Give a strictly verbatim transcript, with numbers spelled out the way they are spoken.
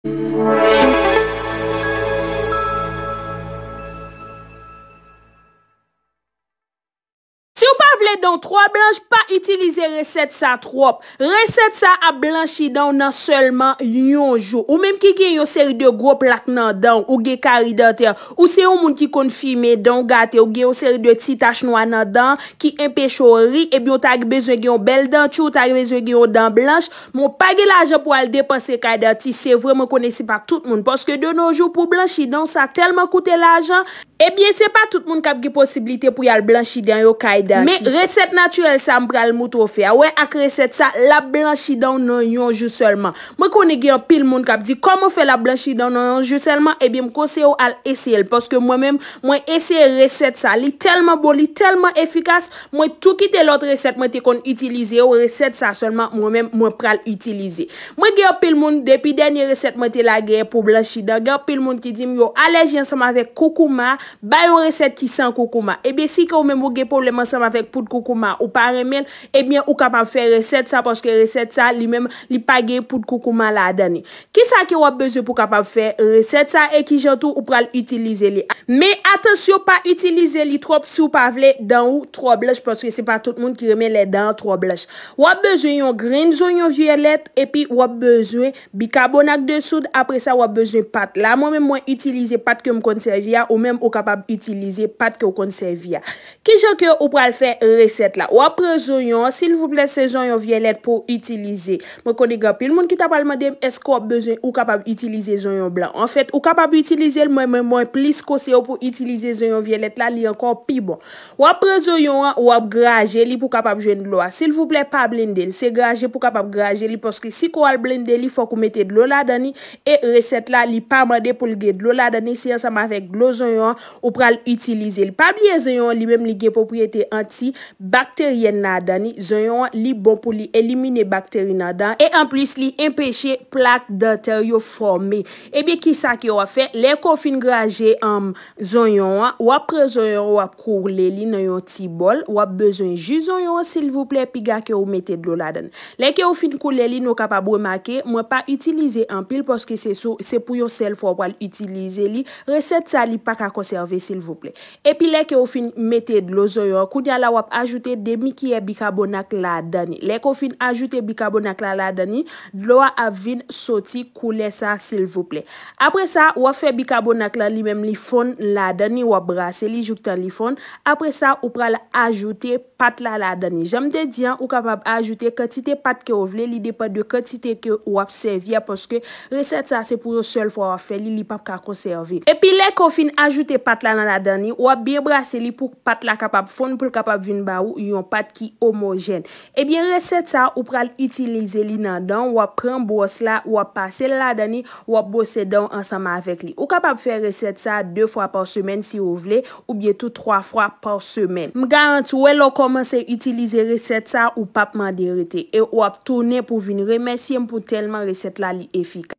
Si w pa vle dan w twò blanch, pa itilize resèt sa twòp. Resèt sa ap blanchi dan w nan sèlman yon jou. Ou menm ki gen yon seri de gwo plak nan dan w, ou gen kari dantè, ou se yon moun ki konn fimen, dan w gate, ou gen yon seri de ti tach nwa nan dan ki enpeche w ri, ebyen w ta bezwen gen yon bèl danti, w ta bezwen gen yon dan blanch, men w pa gen lajan pou al depanse kay danti. Se vre, mwen konnen se pa tout moun, paske de nos jours pou blanchi dan w sa tèlman koute lajan, ebyen se pa tout moun k ap gen posiblite pou y al blanchi dan yo kay danti. Men resèt natirèl sa m pral moutre w fè a, wè ak resèt sa, l ap blanchi dan w nan yon jou sèlman. Mwen konnen gen anpil moun k ap di, "Kòman w fè l ap blanchi dan w nan yon jou sèlman?" Ebyen m konseye w al eseye l, paske mwen menm, mwen eseye resèt sa, li tèlman bon, li tèlman efikas, mwen tou kite lòt resèt mwen te konn itilize yo, resèt sa sèlman mwen menm mwen pral itilize. Mwen gen anpil moun, depi dènye resèt mwen te lage pou blanchi dan, gen anpil moun ki di m yo alèji ansanm avèk koukouma, ba yon resèt ki san koukouma. Ebyen si ke ou menm ou gen pwoblèm ansanm avèk poud koukouma, ou pa renmen l, ebyen ou kapab fè resèt sa, paske resèt sa li menm li pa gen poud koukouma ladan li. Kisa ke w ap bezwen pou w kapab fè resèt sa e kijan tou ou pral itilize li? Men atansyon, pa itilize li twòp si w pa vle dan ou twò blanch, paske se pa tout moun ki renmen lè dan an twò blanch. W ap bezwen yon grenn zonyon vyolèt, epi w ap bezwen bikabonat de soud, apre sa w ap bezwen pat la. Mwen menm mwen itilize pat ke m konn sèvi a, ou menm ou kapab itilize pat ke w konn sèvi a. Kijan ke ou pral fè resèt la? W ap pran zonyon an, silvouplè, se zonyon vyolèt pou w itilize. Mwen konnen gen anpil moun ki ta pral mande m, èske w ap bezwen, ou kapab itilize zonyon blan? Anfèt, ou kapab itilize l, mwen, mwen, mwen plis konseye w pou w itilize zonyon vyolèt la, li ankò pi bon. W ap pran zonyon an, w ap graje li pou w kapab jwenn dlo a. Silvouplè, pa blende l. Se graje pou w kapab graje li, paske si ke w al blende li, fòk ou mete dlo ladan li, e resèt la, li pa mande pou l gen dlo ladan li, se ansanm avèk dlo zonyon an, ou pral itilize li. Pa bliye zonyon an li menm li gen pwopriyete antibakteryèn ladan li. Zonyon an li bon pou li elimine bakteri nan dan. E anplis li enpeche plak dantè yo fòme. Ebyen kisa ke w ap fè? Lè ke w fin graje um, zonyon an, w ap pran zonyon an, w ap koule li nan yon ti bòl. W ap bezwen ji zonyon an silvouplè, piga ke w mete dlo ladan. Lè ke w fin koule li, nou kapab remake, mwen pa itilize anpil paske se sou, se pou yon sèl fwa w pral itilize li. Resèt sa li pa ka konsève silvouplè. Epi lè ke w fin mete dlo zonyon an, kounye a la w ap ajoute demi kiyè bikabonat ladan li. Lè ke w fin ajoute bikabonat la ladan li, dlo a ap vin soti koulè sa silvouplè. Apre sa, w ap fè bikabonat la li menm li fonn ladan li, w ap brase li jouktan li fonn. Apre sa, ou pral ajoute pat la ladan li. Jan m te di an, ou kapab ajoute kantite pat ke w vle, li depann de kantite ke w ap sèvi a, paske resèt sa se pou yon sèl fwa w ap fè li, li p ap ka konsève. Epi lè ke w fin ajoute pat la nan ladan li, w ap byen brase li pou pat la kapab fonn, pou l kapab vin ba ou yon pat ki omojèn. Ebyen resèt sa, ou pral itilize li nan dan w, w ap pran bwòs la, w ap pase l ladan li, w ap bwose dan w ansanm avèk li. Ou kapab fè resèt sa de fwa pa semèn si w vle, oubyen tou twa fwa pa semèn. M garanti w, lè w kòmanse itilize resèt sa, ou p ap mande rete. E w ap tounen pou vin remèsye m pou tèlman resèt la li efikas.